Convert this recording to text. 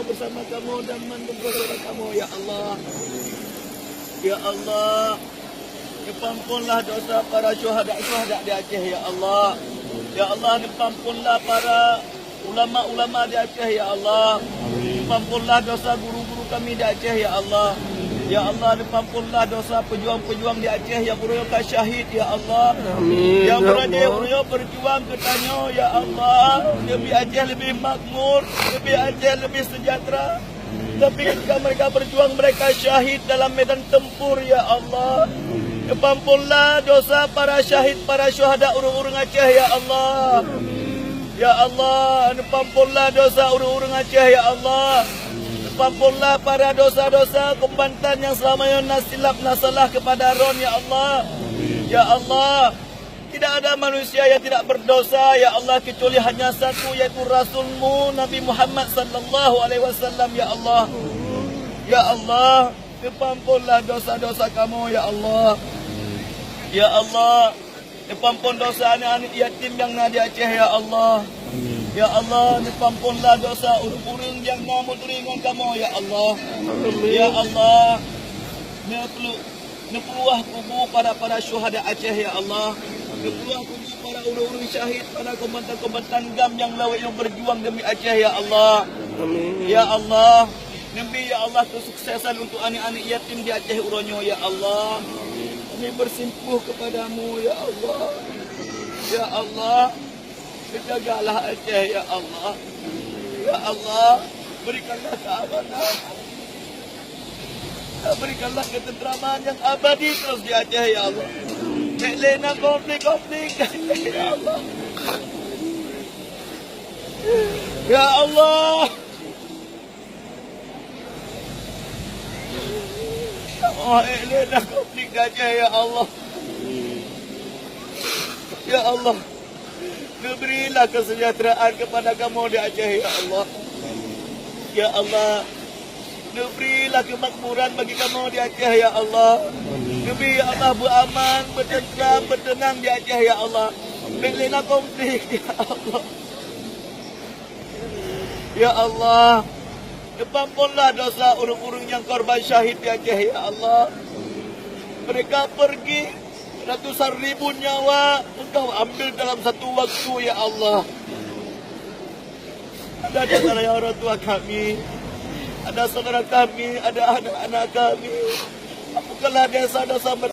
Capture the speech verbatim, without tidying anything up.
bersama kamoe dan mandum saudara kamoe, ya Allah. Ya Allah, neupeuamponlah dosa para syuhada-syuhada di Aceh, ya Allah. Ya Allah, neupeuamponlah para ulama-ulama di Aceh, ya Allah. Neupeuamponlah dosa guru-guru kami di Aceh, ya Allah. Ya Allah, neupeuamponlah dosa pejuang-pejuang di Aceh nyang uroe nyoe ka syahid, ya Allah. Amin, ya Allah. Nyang uroe nyoe berjuang keu tanyoe, ya Allah. Neubi Aceh leubeh makmur, neubi Aceh leubeh sejahtera. Tapi ketika mereka berjuang, mereka syahid dalam medan tempur, ya Allah. Neupeuamponlah dosa para syahid, para syuhada ureuëng-ureuëng Aceh, ya Allah. Ya Allah, neupeuamponlah dosa ureuëng-ureuëng Aceh, ya Allah. Neupeuamponlah para dosa-dosa kombatan nyang selama nyoe na silap, na salah kepada droe, ya Allah. Ya Allah, tidak ada manusia yang tidak berdosa, ya Allah, kecuali hanya satu, yaitu Rasul-Mu, Nabi Muhammad sallallahu alaihi wasallam, ya Allah. Ya Allah, neupeuamponlah dosa-dosa kamoe, ya Allah. Ya Allah, neupeuampon dosa aneuëk-aneuëk yatim nyang na di Aceh, ya Allah. Ya Allah, neupeuamponlah dosa ureuëng-ureuëng nyang na meuturi ngon kamoe, ya Allah. Ya Allah, neupelu-, neupeuruah kubu para-para syuhada Aceh, ya Allah. Neupeuruah kubu para ureuëng-ureuëng syahid, para kombatan-kombatan gam nyang lawét nyang berjuang demi Aceh, ya Allah. Ya Allah, neubi, ya Allah, kesuksesan untuk aneuëk-aneuëk yatim di Aceh uroe nyoe, ya Allah. Kami bersimpuh kepada-Mu, ya Allah. Ya Allah, jagalah Aceh, ya Allah. Ya Allah, berikanlah keamanan. Berikanlah ketentraman yang abadi terus di Aceh, ya Allah. Bék lé na konflik-konflik, ya Allah. Ya Allah. Oh, eh, lé na konflik di Aceh, ya Allah. Ya Allah, neuberilah kesejahteraan kepada kamoe di Aceh, ya Allah. Ya Allah, neuberilah kemakmuran bagi kamoe di Aceh, ya Allah. Neubri, ya Allah, beuaman, beutentram, beuteunang di Aceh, ya Allah. Bék lé na konflik, ya Allah. Ya Allah, neupeuamponlah dosa ureuëng-ureuëng nyang korban syahid di Aceh, ya Allah. Mereka pergi, ratusan ribu nyawa Engkau ambil dalam satu waktu, ya Allah. Ada di antara orang tua kami, ada saudara kami, ada anak-anak kami. Ampunkanlah dosa-dosa mereka.